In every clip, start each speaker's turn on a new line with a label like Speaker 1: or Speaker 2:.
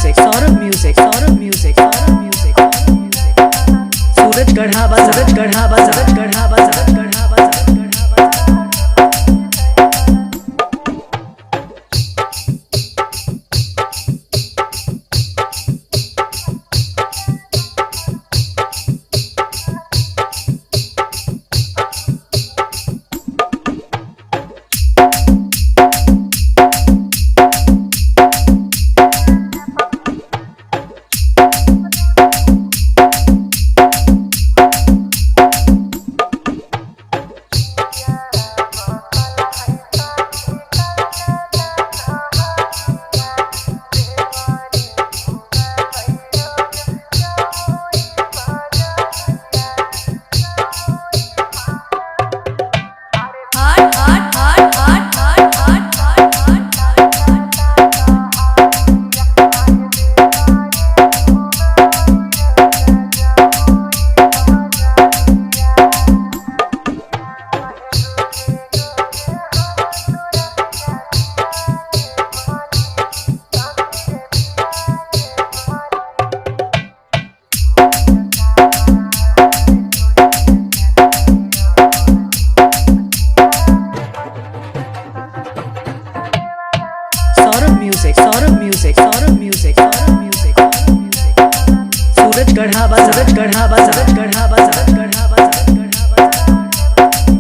Speaker 1: Music, Saurabh Music, Saurabh Music, Saurabh Music, Saurabh Music. Suraj Garha Bazar, Suraj Garha Bazar, Suraj Garha Bazar, Suraj Garha Bazar, Suraj Garha Bazar. Saurabh Music, Saurabh Music, Saurabh Music, Saurabh Music, Saurabh Music. Suraj Garha Bazar, Suraj Garha Bazar, Suraj Garha Bazar, Suraj Garha Bazar, Suraj Garha Bazar.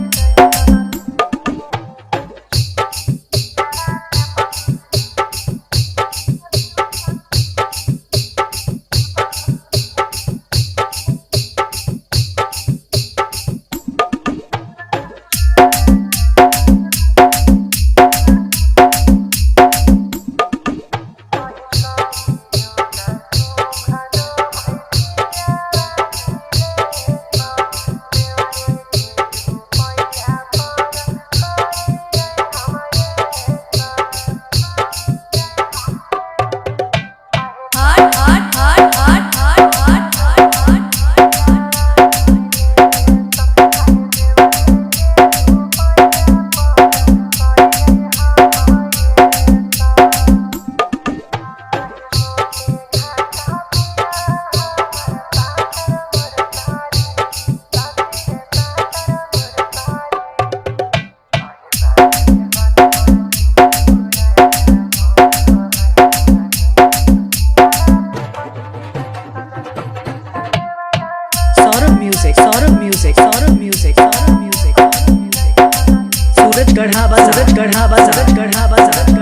Speaker 1: Saurabh Music, Saurabh Music, Saurabh Music, Saurabh Music, Saurabh Music. Suraj Garha Bazar, Suraj Garha Bazar, Suraj Garha Bazar, Suraj